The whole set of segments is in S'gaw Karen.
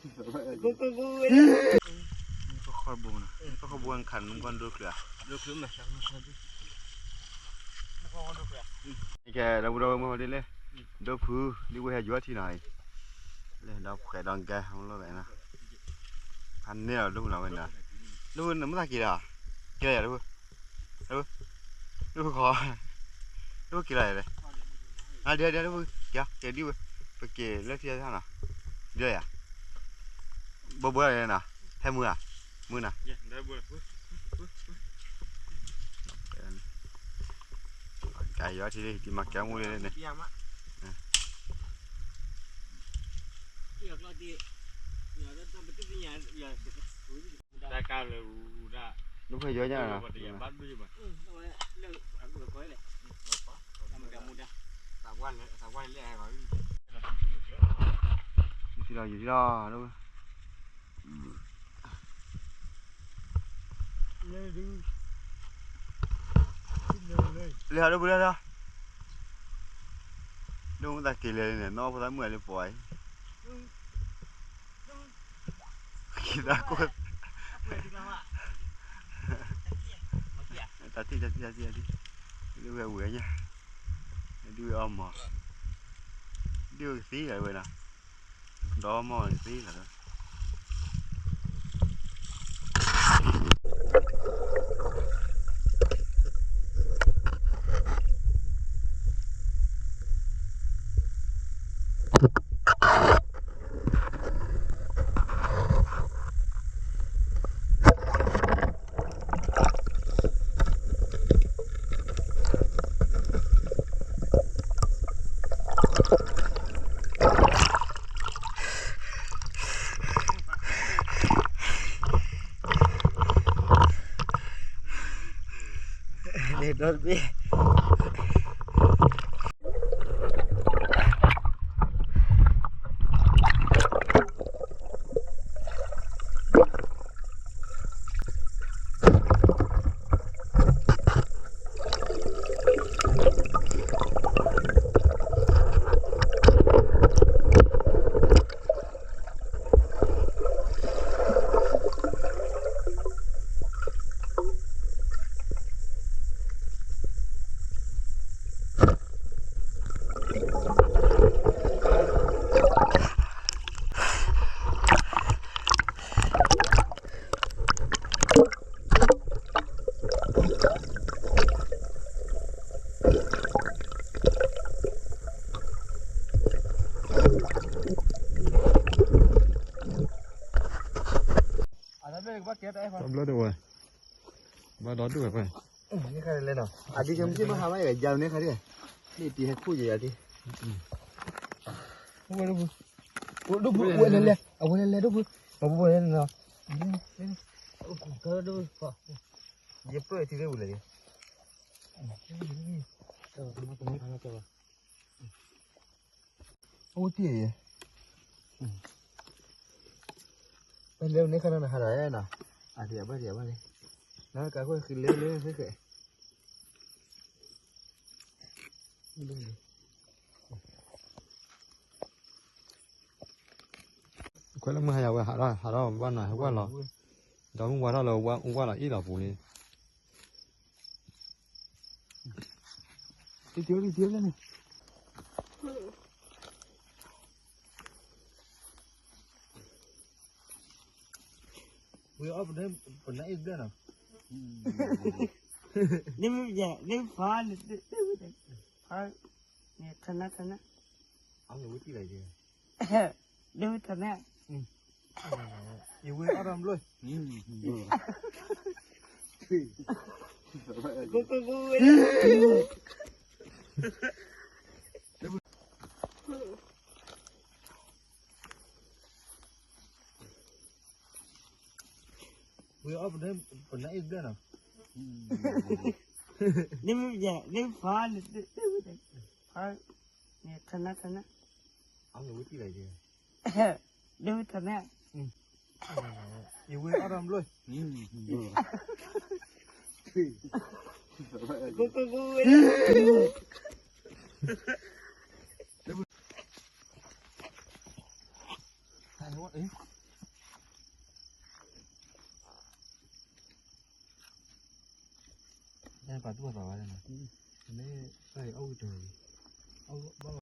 ကခီဘိမနီၤ, ကခီဘိနခးနကွၢ်ဒိချုးဧါ, ဒိချုးမး, ကဲဒီပုၢ်ဒီဝဲၢ်မုၢ်ဟိဒ်လဲၣ်, ဒိဖု, ဒ်ဝဲဟဲယွၤထံနီၤ, လၢဒီးဖှဲးဒီးကဲဟိလိၣ်ဝဲနီၤ, ဖးန့ၢ်လီၤဒိဖုနီၤဝဲနီၤ, ဒိဖုနမ့ၢ်သးက့ၤဒီး, ကဲယၤဒိဖု, ဒိဖုခီ, ဒိဖုက့ၤလီၤယၤလဲၣ်, ဒ်ဒ်ဒိဖု, ကဲဒ်ဝဲ, ပက့ၤလၢထံနီၤ, ဒ်ယၤ, ဘိဘိနီၤ, ဟဲမုၢ်ဧါ, မုၢ်နီၤ ကယီထံလၢဟံးတံၤမၤကဲမူ လၢန့ၣ်, တၢ်ကါလၢ, ဒိၣ်ဖဲယီညါ, ယီလီၤ, ယီလီၤ, လၢဟးဒိၣ်ဖုလၢလီၤ, ဒိၣ်မ့ၢ်သးက့ၤလဲၤန့ၣ် နီၢ်ဖိသၣ်မုၣ်လၢပှၤအံၤ, က့ၤသးကိၢ်, တၢ်ထံၣ်တၢ်ထံၣ်တၢ်ထံၣ်တၢ်ထံၣ်, ဒိၣ်ဝဲဝဲညါ, ဒိၣ်ဝဲအီၣ်မး, ဒိၣ်ဝဲကသံလီၤဝဲနီၤ, ဒီးအီၣ်မးကသံလီၤဒီး န့ၣ်ဒီတဘ့ၣ် တဘျီတဝဲ, ဘၣ်ဒီဒူၣ်ဝဲ, န့ၣ်ခါလဲၣ်နီၤ, အဒံကမ့ၢ်ဘၣ်ဟးဘၣ်ယၤန့ၣ်ခါဒ်, န့ၣ်တံၤဟဲခိၣ်ယၤယၤဒ်, ဝဲဒိၣ်ဖု, ဒိၣ်ဖု, ဝဲလဲၤလဲၤ, အဝဲလဲၤလဲၤဒိၣ်ဖု, ပှၤဘိဘိလဲၤနီၤ, ယပၢၢ်ထံလၢဝံၤလဲၤ, အိၣ်တ့ၢ်ယဲ, ပလဲၤန့ၣ်ခါနဟးဒီးနီၤ, အဒံးအဘၣ်ဒံးအဘၣ်န့ၣ်, နကးခိၣ်ဃံလဲၤလဲၤဃဲဃဲ, ခွဲးလၢမုၢ်ဟါယၤဝဲဟးထီၣ်ဟးထီၣ်ဘၣ်နီၤဟဲဝဲလီၤ, ဒီးမုၢ်ဝါထီၣ်လၢဝဲလီၤအ့ၣ်လီၤပူၤန့ၣ်, တတတန့ၣ် ဝဲအီၣ်ပဒဲပနအ့ၣ်ဘျဲၣ်နီၤ, န့ၣ်မ့ၢ်ယၤန့ၣ်ဖးန့ၣ်, ဖး, န့ၣ်ထနထန, အဝဲတံၢ်လီၤယဲ, ဒိၣ်ထန, ယဝဲအီၣ်ဒီးဘျီ, ဝဲအီၣ်ပဒဲပနအ့ၣ်ဘျဲၣ်နီၤ, န့ၣ်မ့ၢ်ယၤန့ၣ်ဖးန့ၣ်, ဖး, န့ၣ်ထနထန, အဝဲတံၢ်လီၤယဲ, ဒိၣ်ထန, ယဝဲအီၣ်ဒီးဘျီ, ဝဲ ပာ်တူၢ်အသးဘၣ်န့ၣ်, မ့ၢ်ပာ်တူၢ်အသးဘၣ်န့ၣ်,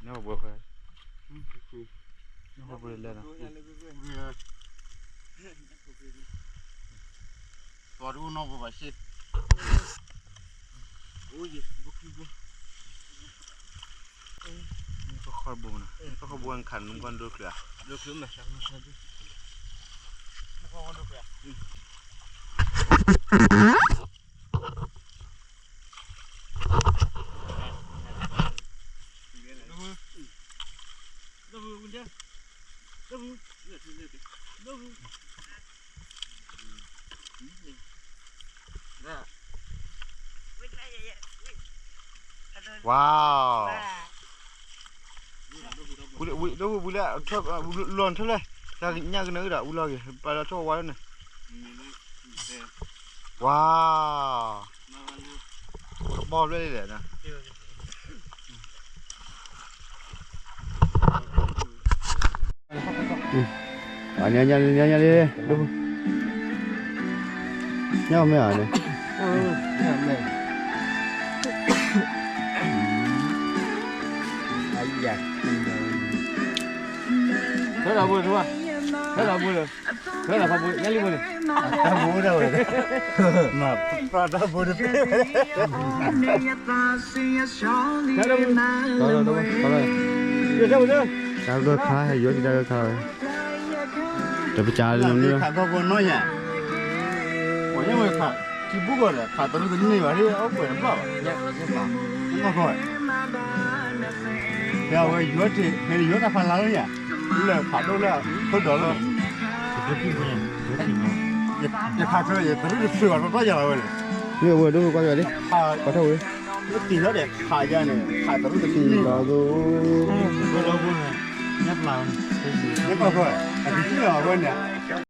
နီၢ်ဘိခွဲ, နီၢ်ဘိလဲၣ်နီၤ, သွၤတအိၣ်နီၢ်ဘိဘၣ်ရှ့, အိၣ်ယဘိခံဘိ, ပခီဘိနီၤ, ပခီဘိနခးနုာ်ကွၢ်ဒိၣ်ချၢ, ဒိၣ်ချၢမး, ဝါ, ဝံၤလၢ လီၤထၢၣ်လဲၣ်, တၢ်ညၣ်ကနၢအံၤဒီး ဝံၤလီၤထၢၣ်လဲၣ်, ပှၤလီၤထီၣ်ဝါလၢန့ၣ်, ဝါ, ကဘီဖျၢၣ်လံလဲၣ်, အန့ၣ်ညါလံ, ညါလံ, ညၣ်မ့ၢ်ဧါန့ၣ်, ဖဲဒၣ်ဘိလၢ, ဖဲဒၣ်ဘိလၢ, ဖဲဒၣ်ဘိလၢ, ညၣ်လံဘိန့ၣ်, တၢ်ဘိဒၣ်ဝဲ, မၤပြၢ်တၢ်ဘိတဖျၢၣ်, တၢ်ဘိခါ, ဟဲယိၤဒံးတၢ်ဘိခါဝဲ, တပစၢ်လၢနမ့ၢ်ခးကီၢ်ဘိနီၢ်ယၤ, ပှၤညါဝဲခးထံဘူၣ်ကီၢ်ဒီး ခးတရူးတန့ၢ်ဘၣ် ဟဲအိၣ်ပှဲၤတဘၣ်ဘၣ်, ဖဲအဝဲယိၤထံး ဖဲယိၤတၢ်ဖးလါလၢယၤ, လၢခးဒိၣ်လၢ ခိၣ်ဒီးလၢ ယခးဆၢ ယတရူးတဖျၢၣ်ဘၣ် တဘၣ်ယၤလီၤဝဲန့ၣ်, မ့ၢ်အဝဲဒိၣ်ကွၢ်ယၤလံ, ကွၢ်ထီၣ်ဝဲ, လၢတံၤလီၤဒီးခးယၤန့ၣ် ခးတရူးတန့ၢ်ဘၣ်, ညၣ်ပျၢ်, အကစံၣ်လီၤအဝဲန့ၣ်